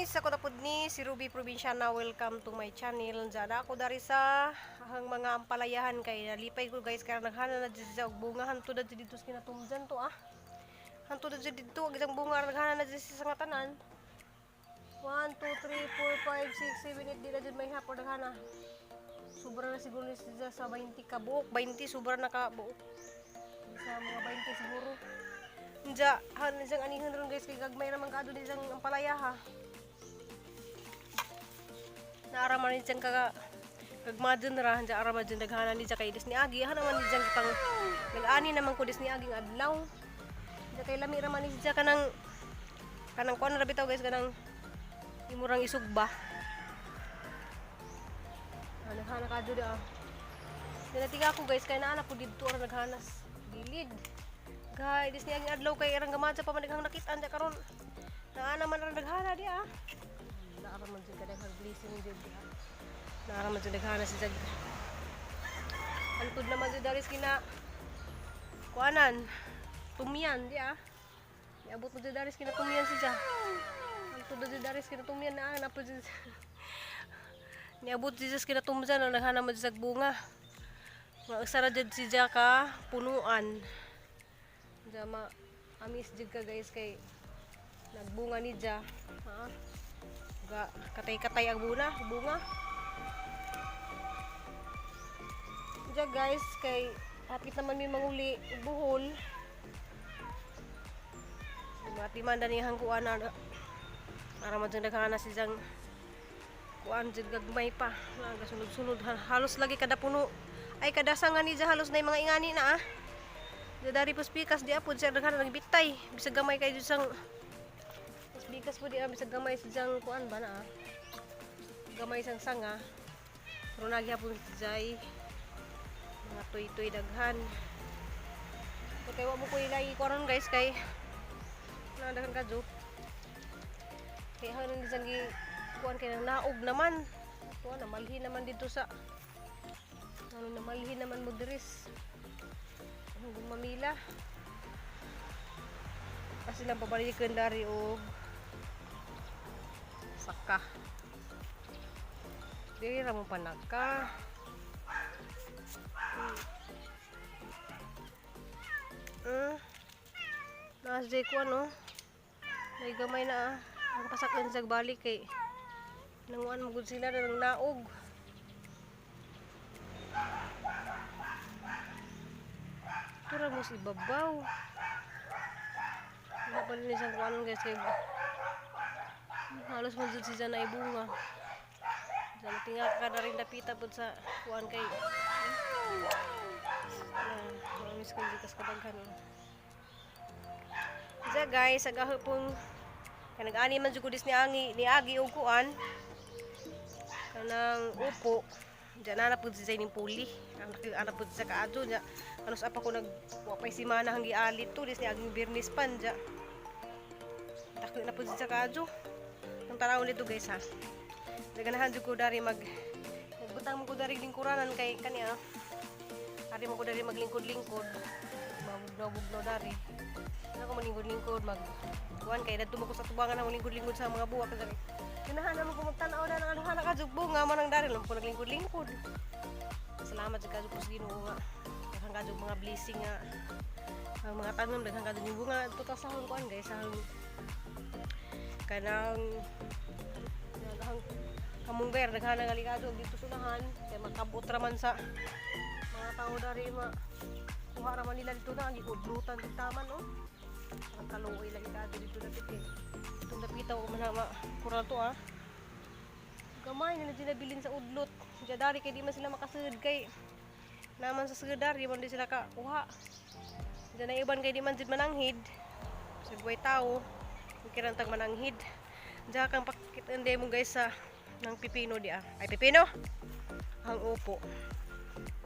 Guys, ako na pud ni si Ruby Provinciana. Welcome to my channel. Diyan ako dari sa ang mga ampalayahan kay nalipay ko, guys, kaya naghana na dyan siya og bunga hanto na dyan dito sa kinatumdan to ah. Hanto na dyan dito ang isang bunga, naghana na dyan siya sa nga tanan. 1, 2, 3, 4, 5, 6, 7, 8, di na dyan may hapon naghana. Sobra na siguro ni siya sa 20 ka buok, 20, sobra na ka buok. Sa mga 20 siguro. Nja, han siyang anihan ron, guys, kay gagmay naman kaado ni siyang ampalaya ha. Naara man ni siyang kaga gagmadon ra nja ara man dyan daghana ni siya kay dis ni agi han man ni siyang pang nag-ani naman ko dis ni agi nga adlaw. Nja kay lami ra man ni siya kanang kanang kuan ra bitaw, guys, kanang imurang isugba. Ah, naghana ka ah. Dinatiga ako, guys, kay naa na po didto ra naghanas. Gilid. Guys, dis niya ang adlaw kay irang gamadya pa man daghang nakitaan di karon. Naa naman ra naghana di ah. Naa man jud kadaghang blessing jud di ah. Naa man jud naghana si jag. Antod naman jud daris kina kuanan. Tumyan di ah. Niabot mo jud daris kina tumyan siya. Antod na jud daris kina tumyan na na po jud. Niabot si Jesus kina tumyan na naghana man jud sa bunga. Mga usa ra jud siya ka punuan. Diya ma amis jud ka, guys, kay nagbunga ni dya. Ha? Ga katay-katay ang bunga, bunga. Diya, guys, kay hapit naman may manguli ug buhol. Mati man dani hang kuan na para man dyan daghana si jang kuan jud gagmay pa. Nga sunod-sunod halos lagi kada puno ay kada sanga ni dya halos na mga ingani na ah. Di dari pos pikas di apod siya daghan nagbitay. Bisag gamay kay sang pos bikas po di ah, bisag gamay si jang kuan ba na ah. Gamay sang sanga. Pero nagyapon si Jai. Mga tuy-tuy daghan. So, kay wa mo ko ilay karon, guys, kay na daghan kadyo. Kay hanon di sang gi kuan kay nang naog naman. Kuan na malhin naman dito sa ano na malhin naman mo diris. Ang gumamila. Kasi lang pabalikan dari og saka. Diri ra mo panaka. Naas jay ko ano. May gamay na ah. Ang pasakan sa balik kay nanguan mo gud sila na nang naog. Tura mo si ibabaw. Wala pa rin siyang kuanon, guys, kay halos man jud siya na ibunga. Diyan tinga ka na rin dapita pud sa kuan kay na miss ko gikas kadaghan. Diya, guys, sa gahapon kay nag-ani man jud ko dis ni angi ni agi og kuan kanang upo. Diyan na na pud siya ning puli. Ang ana pud sa kaadto niya. Ano sa pa ko nag wa pay semana hang gialit to dis ni aging Biyernes pan diya. Dako na pud siya kaadto. Ang tanaw nito, guys, ha. Naganahan jud ko dari mag nagbutang mo ko dari lingkuranan kay kani ah. Ari mo ko dari maglingkod-lingkod. Mabugnaw-bugnaw dari. Ano ko malingkod-lingkod mag kuan kay dadto mo ko sa tubangan ang lingkod-lingkod sa mga buwak kay ganahan naman ko magtan-aw na ng anuhan ka jud bunga man ang dari lang ko naglingkod-lingkod. Salamat jud kadyo sa Ginoo nga daghan kadyo mga blessing nga ang mga tanom daghan kadyo yung bunga total sa kuan, guys, sa kanang daghang kamunggay daghan nga ligado dito sunahan kay makabot ra man sa mga tao dari ma kuha ra man nila dito na giudlutan din taman oh. Ang kaluoy lagi kadto dito dapit eh. Itong dapitaw man na ma kural to ah. Gamay na na nabilin sa udlot. Diya dari kay di man sila makasud kay naman sa sudar di man di sila ka kuha. Diya na iban kay di man jud mananghid. Sa buhay tao, kirantag mananghid. Diya kang pakit mo, guys, sa ng pipino di ah. Ay, pipino. Ang upo.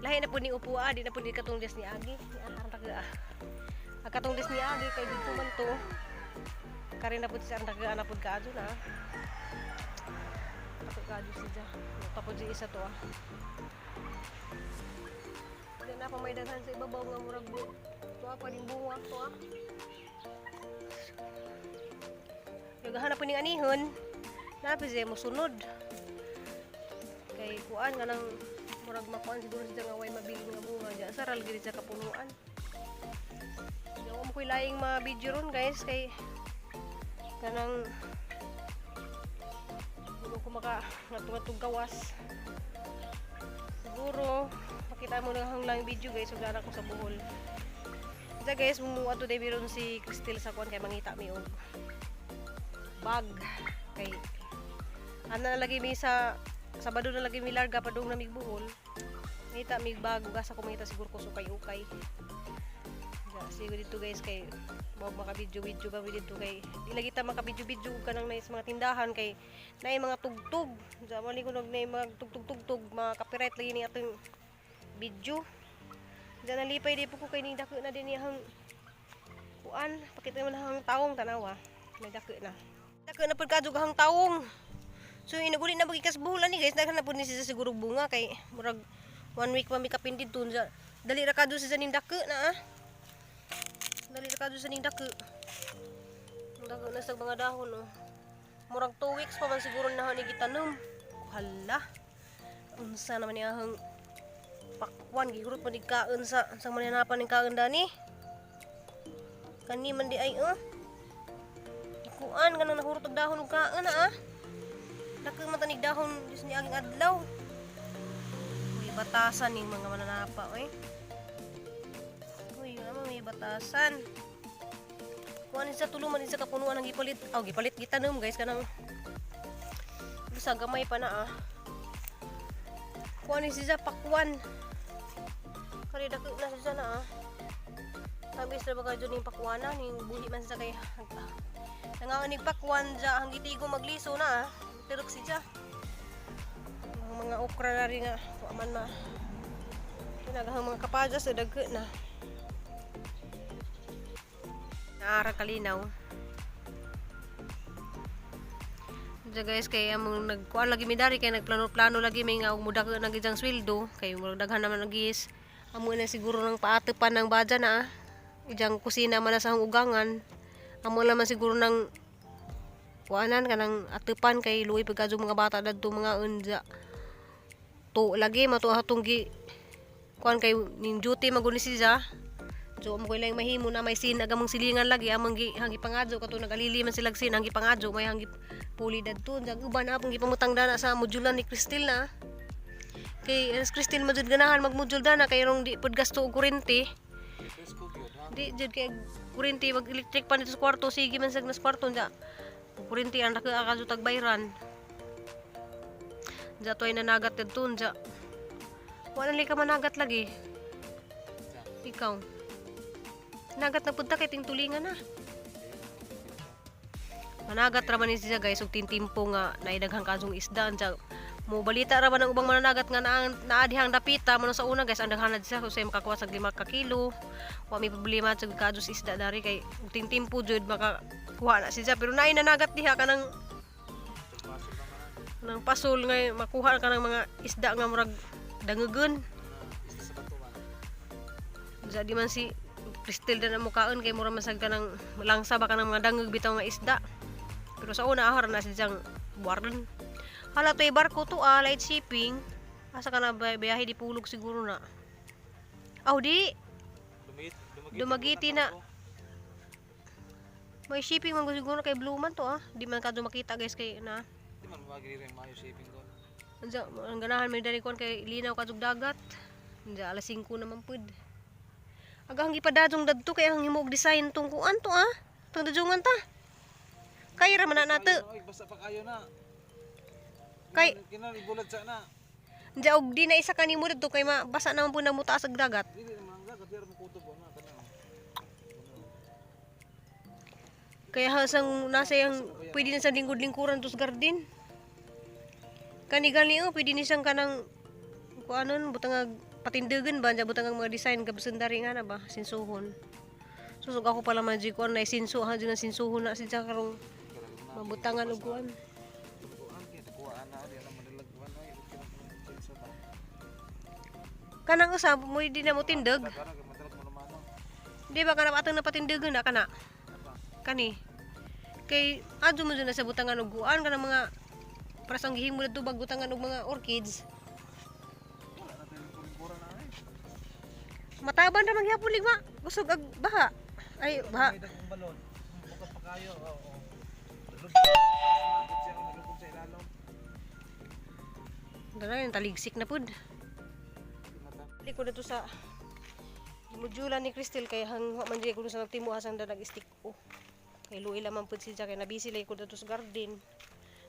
Lahi na po ni upo ah, di na po ni katong des ni agi. Ni ah, arang taga ah. Ang katong des ni agi kay dito man to. Kari na po siya ang taga na po kaadto na. Tapos kaadto siya. Tapos siya isa to ah. Di na pa may daghan sa ibabaw nga murag bu. To ah, pa din bunga to ah. Naghahanap po ning anihon. Napis mo sunod. Kay kuan nga nang murag makuan siguro siya nga way mabilin nga bunga diya. Sa ral gid siya kapunuan. Di ako mo ko'y laing mga video ron, guys, kay kanang hindi ko maka ngatong gawas. Siguro makita mo na hang lang video, guys, ug ko sa Bohol. Diya, guys, mumuha to day ron si Cristel sa kuan kay mangita mi og bag kay ana na lagi mi sa Sabado na lagi mi larga padung na mig Bohol. Mangita mig bag ug asa ko mangita siguro ko sukay-ukay. Diya, siguro dito, guys, kay mo maka video video ba mi dito kay di lagi ta maka video video ug kanang na sa mga tindahan kay naay mga tugtog. Diya man ko nag naay mga tugtog-tugtog, mga copyright lagi ni atong video. Diya nalipay di po ko kay ning dako na din iyang kuan. Pakita mo na hang taong tanawa. May dako na. Dako na pud kadto hang taong. So inaguli na magikas bulan ni, guys, daghan na pud ni siya siguro bunga kay murag one week pa mi kapin didto. Diya, dali ra kadto siya ning dako na ah. Dali ra kadto sa ning dako. Ang dako na sa mga dahon oh. Murag 2 weeks pa man siguro na ni gitanom. Hala. Unsa naman niya ang pakwan gihurot pa kaon sa mananapan ning kaon dani. Kani man di ay oh. Kuan kanang nahurot og dahon og kaon na ah. Dako man tanig dahon dis ni aging adlaw. Uy, batasan ning mga mananapa oy. Uy, ano may batasan. Kuan sa tulo man sa kapunuan ang gipalit. Aw, gipalit gitanom, guys, kanang bisa gamay pa na ah. Kuan ni siya pakwan. Kari dako na siya na ah. Tamis na ba kayo ning pakwana ning buhi man siya kay nanganganig pakwan dya ang gitigo magliso na ah. Tirok siya. Ang mga okra na rin nga wa man ma. Pinaghang mga kapajas sa dagko na. Naara kalinaw. Diya, guys, kay among nagkuan lagi mi dari kay nagplano-plano lagi mi nga og mudag na gid ang sweldo kay murag daghan naman ang gis. Amo na siguro ng paatupan ng badya na ah. Ijang kusina man na sa ugangan. Amo naman siguro ng kuanan kanang atupan kay luoy pagkadyo mga bata dadto mga unja. To lagi mato atong gi kuan kay ning duty maguni siya. So amo ko lang mahimo na may sin agamong silingan lagi among gi hangi pangadyo kato nagalili man sila sin hangi pangadyo may hangi puli dadto. Jag uban na apong gipamutang dana sa modulan ni Cristel na. Kay as Cristel man jud ganahan magmodule dana kay rong di pud gasto og kuryente. Di jud kay kuryente mag electric pa nito sa kwarto sige man sag nas kwarto nja. Kuryente ang dako ka tag bayran. Nja toy nanagat didto nja. Wala li ka managat lagi. Ikaw. Nagat na punta kay ting tulingan na. Managat ra man ni siya, guys, og tintimpo nga naidaghang kasong isda anja. Mo balita ra man ang ubang mananagat nga naa naa dihang dapita man sa una, guys, ang daghan na siya kung makakuha sa 5 ka kilo. Wa may problema sa kadyo sa isda dari kay og tintimpo jud makakuha na siya, pero naay nanagat diha kanang nang pasol nga makuha ka ng mga isda nga murag dangugon. Diya di man si Cristel na mukaon kay mura man sad ka ng langsa ba ka ng mga dangog bitaw nga isda. Pero sa una ahar na siyang buwaran. Hala to barko to ah, light shipping. Asa ka na biyahe di pulog siguro na. Aw di, Dumaguete na. May shipping man siguro kay Blue man to ah. Di man kadto makita, guys, kay na. Di man mawagiri rin maayo shipping ko. Ansa, ang ganahan may dali kon kay linaw kadtog dagat. Ansa alas 5 naman pud. Agahang gipadadong dadto kay ang himo og design tong kuan to ah. Tong dadungan ta. Kay ra man na nato. Ay, basta pa kayo na. Kay Kinahanglan ibulad sa na. Diya og di na isa kanimo didto kay mabasa naman po na mo taas og dagat. Dili naman ang dagat, di ra mo kutob na kana. Kaya hasang nasa yang pwede na sa lingkod-lingkuran to sa garden. Kani gani oh, pwede ni siyang kanang kuanon butang nga patindugan ba, diya butang nga mga design gabsan dari nga na ba sinsuhon. Susug ako pala man jud kuan na sinso ha jud na sinsuhon na siya karong mabutangan og kuan. Kuan kay kuan na di na madalag kuan ay kinahanglan ba. Kanang usa mo di na mo tindog. Kara kay madalag mo naman. Di ba kanang atong napatindugan na kana? Apa? Kani. Kay adto mo jud na sa butangan og kuan kanang mga Para sa gihimo didto bagbutangan og mga orchids. Wala na tayo kuring na ay. Mataban ra man gyapon ligma. Kusog ag baha. Ay, baha. May dagkong balon. Buka pa kayo. Oo. Nalubog siya, nalubog sa ilalom. Dara yung taligsik na pud. Di ko dito sa modulan ni Crystal kay hang wa man jud ko sa nagtimuha sang dalag stick ko. Kay luoy lamang pud siya kay nabisi lay ko dito sa garden.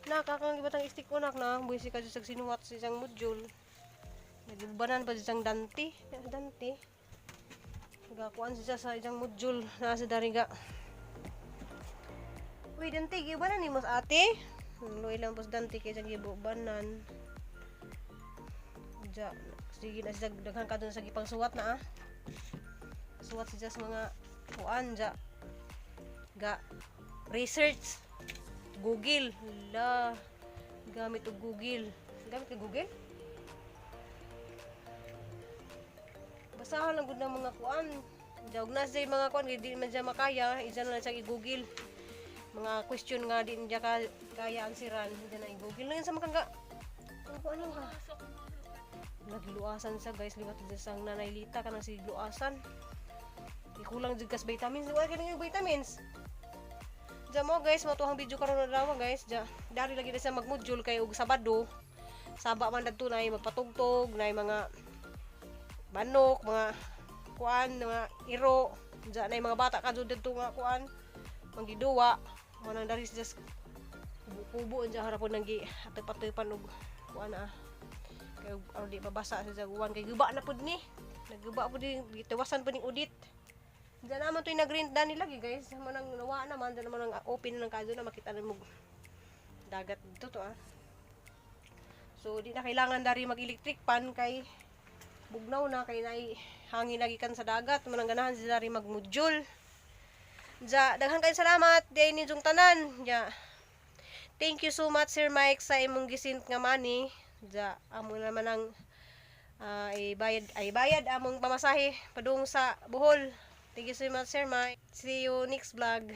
Nakakang ibatang stick ko nak na buisi ka sa sinuwat sa isang module. Nagubanan pa siyang Dante, Dante. Gakuan siya sa isang module na sa dariga. Uy, Dante, gibanan ni mas ate. Luoy lang pos Dante kay siyang gibubanan. Ja, sige na siya daghan ka dun sa gipang suwat na ah. Suwat siya sa mga kuan ja. Ga research Google la gamit og Google. Gamit ka Google? Basahan lang gud ng mga kuan. Ja og na siya mga kuan di man siya makaya, isa na lang siya i-Google. Mga question nga di niya ka, kaya ansiran, isa na i-Google. Lang sa makangga. Ang kuan lang ka. Nagluasan sa guys, liwat dyan sa Nanay Lita kanang si luasan. Ikulang jud kas vitamins, wala ka nang vitamins. Diyan mo guys, matuhang video karon na dawa guys. Diyan, dari lagi na siya magmodule kay og Sabado. Saba man dadto nay magpatugtog, nay mga manok, mga kuan, mga iro. Diyan nay mga bata kadto didto nga kuan, manggiduwa. Mo nang dari siya kubo-kubo diyan harapon nang gi atep-atepan og kuan ah. Kay aron di mabasa sa jaguan kay guba na pud ni. Nagguba pud ni, gitawasan pud ning udit. Diyan naman to'y nag-rent dani lagi guys. Mo nang nawa naman, diyan naman ang open ng kadyo na makita na mo dagat dito to ah. So di na kailangan dari mag-electric pan kay bugnaw na kay naay hangin lagi kan sa dagat, mo nang ganahan sila dari magmodule. Ja, daghan kayong salamat di ninyong tanan. Ja. Thank you so much, Sir Mike, sa imong gisint nga money. Ja, amo naman ang ibayad ay bayad among pamasahe padung sa Bohol. Thank you so much, Sir Mike. See you next vlog.